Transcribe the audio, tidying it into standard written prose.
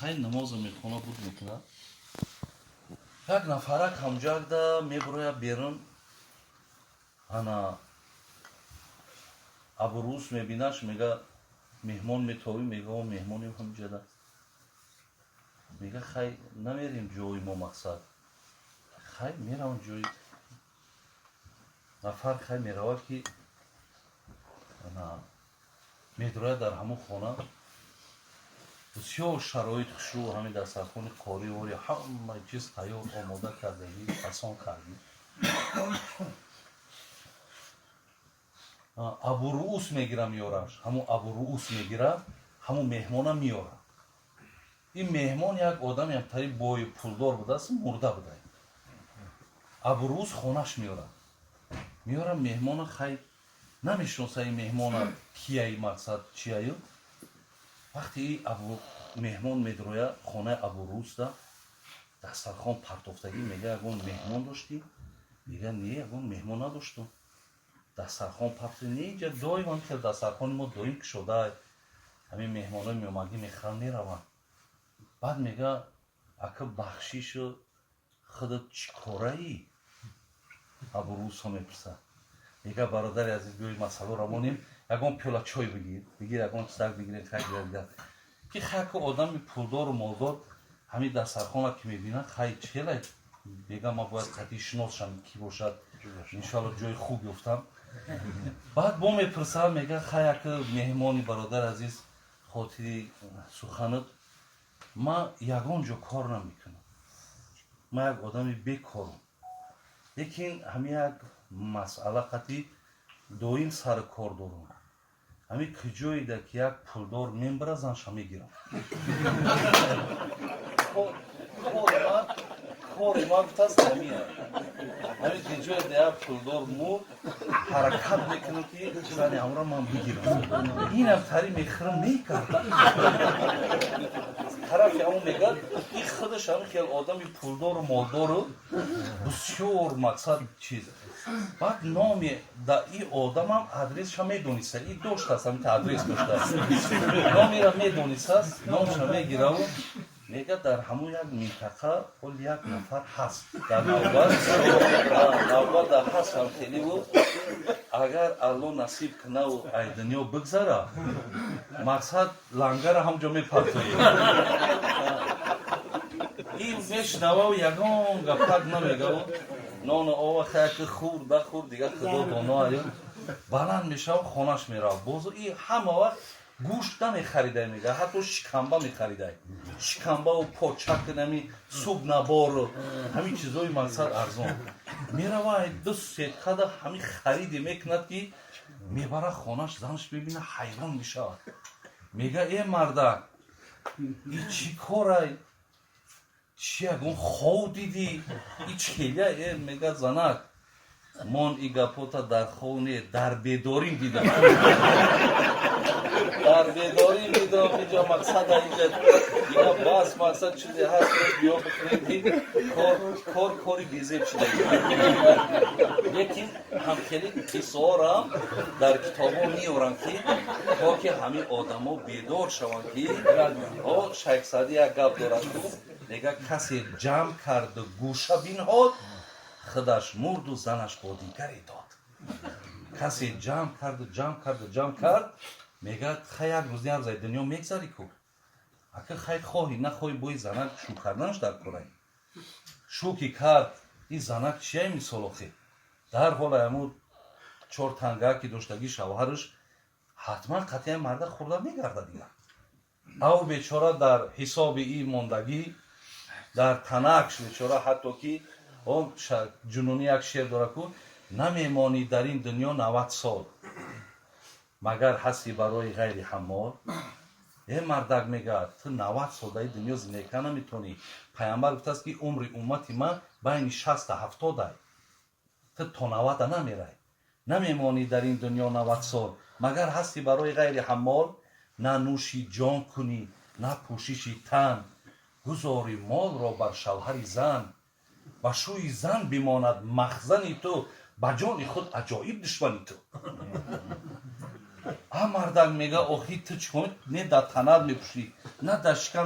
Хай, намоза мехона, буд мекунад. Як нафарак ҳамҷагда мебурояд берун. Ана Абурус мебинаш, мега: «Меҳмон метовӣ?» Мега: «О, меҳмонем ҳамҷада». Мега: «Хай, намерем ҷои мо». Мақсад, хай, меравам ҷои нафар. Хай, меравад, ки ана медурояд дар ҳамон хона, бисёр шароит хушрӯ, ҳамин дастархони қори ори, ҳама чиз тайёр, омода кардагӣ, асон кардӣ. Абуруус мегира, меёраш. Ҳамун Абуруус мегира, ҳамун меҳмона меёра. Ин меҳмон як одаме тари бои пулдор будааст, мурда буда. Абуруус хонаш меёра, меёра меҳмона. Хай, намешиноса ин меҳмона кияи, мақсад чияю. Вақте и абу меҳмон медроя хонаи Абурусда, дастархон партофтагӣ. Мега: «Ягон меҳмон доштӣ?» Мега: «Не, ягон меҳмон надоштум». Дастархон партоф не, инҷа доим ҳам хел дастархони мо доим кушода, ҳамин меҳмонои меомадӣ, мехӯранд, мераванд. Баъд мега: «Ака, бахшишу, худат чӣ кораӣ?» Абурусҳо мепурсад. Мега: «Бародари азиз, биёи, масъаларо монем, ягон пиёла чой бигир, бигир, ягон чизак бигирем». Хай, дигар ки хайку одами пулдору молдор ҳамин дастархона ки мебинад, хай, чела мега: «Ман бояд қатъи шиносшам, ки бошад, иншоалло ҷои хуб ёфтам». Баъд бо мепурсад, мега: «Хай, ака меҳмони бародари азиз, хотири суханат, ман ягон ҷо кор намекунам, ман як одами бекорам, лекин ҳамин як масъала қатъи доим сари кор дорам. Ҳамин куҷоеда ки як пулдор мембара, занша мегирам. Кори ман, гуфтааст, ҳамия. Ҳамин куҷоеда як пулдор мурд, ҳаракат мекунам, ки зани ҳамро ман бигирам. Инам тари мехӯрам, мекард тарафи ҳамон». Мегӯяд, ин худаш ҳамин хел одами пулдору молдору бисёр мақсад чиз. Баъд номи да и одамам, адресша медониста, и доштааст, ҳамин адрес доштааст, номира медонистааст. Номша мегираву мега: «Дар ҳамон як минтақа ҳол як нафар ҳаст, дар навбат дар ҳаст, ҳам хеливу агар Алло насиб кунаву ай дунё бигзара, мақсад, лангара ҳамҷо мепартоем». Ин мешнававу ягон гапак намегаву нону ова хаяки хӯрд, бахӯрд, дигар худо доно. Аю баланд мешава, хонаш меравад. Бозу и ҳама вақт гӯшт намехаридай, мега, ҳатто шикамба мехаридай, шикамбаву почак, нами суб набору ҳамин чизои мақсад арзон. Мерава, ду сеткада ҳамин хариде мекунад, ки мебара хонаш. Занаш мебина, ҳайрон мешавад, мега: «Э, мардак, и чӣ корай? Чи ягон хов дидӣ? И чхеля?» «Э, мега, занак, мон и гапота дар хов не, дар бедорим дидам, дар бедорим дидам. Инҷа мақсада, инҷа дига бас, мақсад, чизе ҳаст, биё бихӯрем, ки кор кор кори безеб шуда». Лекин ҳамхели қиссаҳоро дар китобҳо меоранд, ки то ки ҳамин одамо бедор шаванд, ки о Шайх Саъдӣ як гап дорад, мега: «Касе ҷамъ карду гӯша бинҳод, худаш мурду занаш бо дигаре дод». Касе ҷамъ карду ҷамъ карду ҷамъ кард, мегӯяд, хай, як рӯз, як рӯз дунё мегзари ку, ака, хай, хоҳӣ нахоҳӣ, бои занак шу карданаш дар корай. Шу ки кард, ин занак чия? Мисол, охи дар ҳола ҳамун чор тангаа ки доштагӣ шавҳараш, ҳатман қатъиян марда хӯрда мегарда дигар. Ав бечора дар ҳисоби и мондагӣ, дар танакш бечора, ҳатто ки он Ҷунунӣ як шеър дорад ку: «Намемонӣ дар ин дунё 90 сол, магар ҳасти барои ғайри ҳаммол». Э, мардак, мегӯяд, ту 90 сол дар ин дунё зиндагӣ карда наметавонӣ. Пайғамбар гуфтааст, ки умри уммати ман байни 60 70-ай, ту то 90-а намерай. «Намемонӣ дар ин дунё 90 сол, магар ҳасти барои ғайри ҳаммол. На нӯши ҷон кунӣ, на пӯшиши тан, гузори молро бар шавҳари зан. Ба шӯи зан бимонад махзани ту, ба ҷони худ аҷоиб душмани ту». А мардак мега: «Охи, ту чӣ не дар танат мепӯшӣ, на дар шикам».